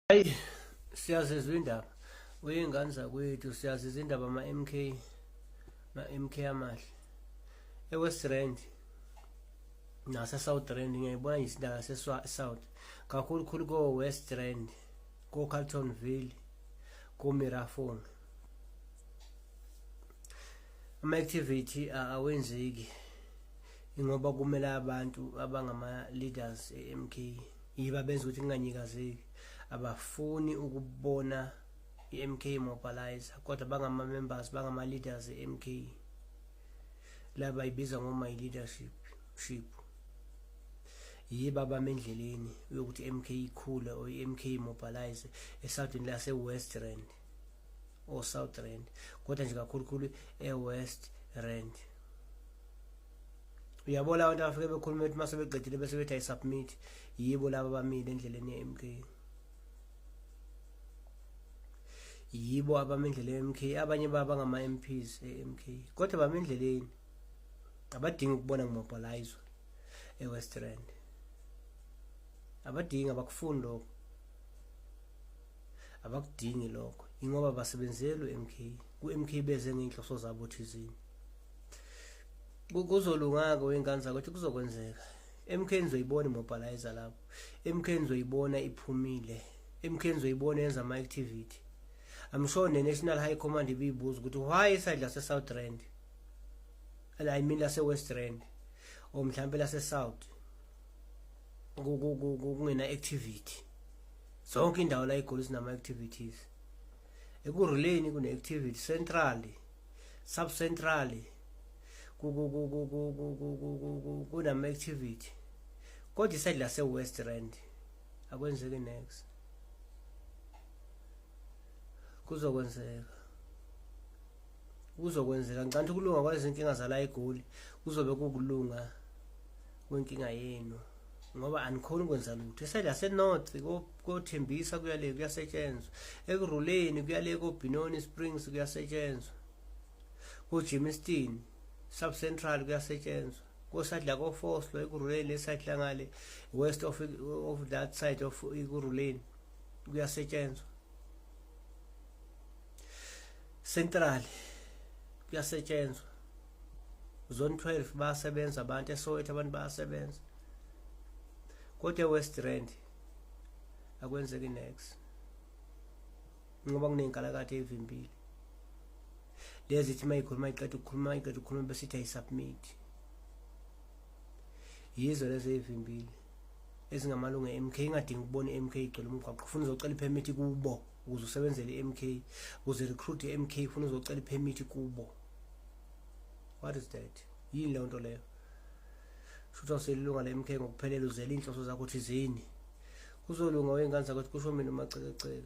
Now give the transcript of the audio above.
Hayi, siyazizwa indaba. Uyingane zakwethu, siyazizwa indaba ama-MK, ma-MK amahle. E-West Rand nase-South Rand ngiyayibona nje indaba yase-South. Kakhulu khulu ko-West Rand, ko-Carltonville, ko-Merafong. Ama-activity awenzeki ingoba kumele abantu abangama-leaders e-MK yiba benza ukuthi kunganyikazeki. Abafuni ukubona i-MK mobilizer, kodwa bangama-members, bangama-leaders e-MK. Laba ibiza ngoma i-leadership ship. Yiba abame endleleni yokuthi i-MK ikhule or i-MK mobilize esouthini lase-West Rand or South Rand, kodwa nje kakhulukhulu e-West Rand. Uyabo laba bantu abafike bekhuluma ukuthi mase beqedile bese bethi ayisubmit, yibo laba abamile endleleni ye-MK. Yibo abame endleleni ye-MK, abanye babo bangama-MPs e-MK, kodwa bame endleleni. Abadingi ukubona ngimobilizwa e-West Rand. Abadingi, abakufuni lokho. Abakudingi lokho. Ingoba basebenzeli u-MK. Ku-MK beze ngey'nhloso zabo thizeni. Kuzolunga-ke wey'ngane zakwethu, kuzokwenzeka. MK nizoyibona imobilizer lapho. MK nizoyibona iphumile. MK nizoyibona yenza ama-activity. I'm sure ne-National High Command ibiyibuza ukuthi why iside lase-South Rand, I mean lase-West Rand, or mhlampe lase-South kungena activity. Zonke indawo la eGoli zinama-activities. Ekuruleni kune-activity, central, sub-central, kunama-activity. Kodwa iside lase-West Rand akwenzeki next. Kuzokwenzeka. Kuzokwenzeka. Ngicabanga ukulunga kwalezi nkinga zala eGoli kuzobe kukulunga kwenkinga yenu, ngoba anikhoni ukwenza lutho. Iside lase-North koThembisa kuyale kuyasetshenzwa, Ekuruleni kuyale koBenoni Springs kuyasetshenzwa, koGermiston Sub Central kuyasetshenzwa, koside la koVosloo Ekuruleni, le side la ngale west of that side of Ekuruleni kuyasetshenzwa, Central kuyasetshenzwa, Zone 12 bayasebenza abantu, eSoweto abantu bayasebenza, kodwa eWest Rand akwenzeki next ngoba kuney'nkalakatha ey'vimbile lezi ithi mayikhuluma iqeda ukukhuluma, iqeda ukukhuluma bese ithi ayisubmit. Yizo lezi ey'vimbile ezingamalungu e-MK, ingadingi ukubona i-MK igcwele umgwaqo. Ufuna uzocela ipermit kubo ukuze usebenzele i-MK, ukuze recruit i-MK ufuna uzocela ipermit kubo. What is that? Yini leyo nto leyo? Shuthi awuselilunga le-MK ngokuphelele, uzele iy'nhloso zakho thizeni. Kuzolunga wey'ngane zakwethu, kusho mina uMacekeceke.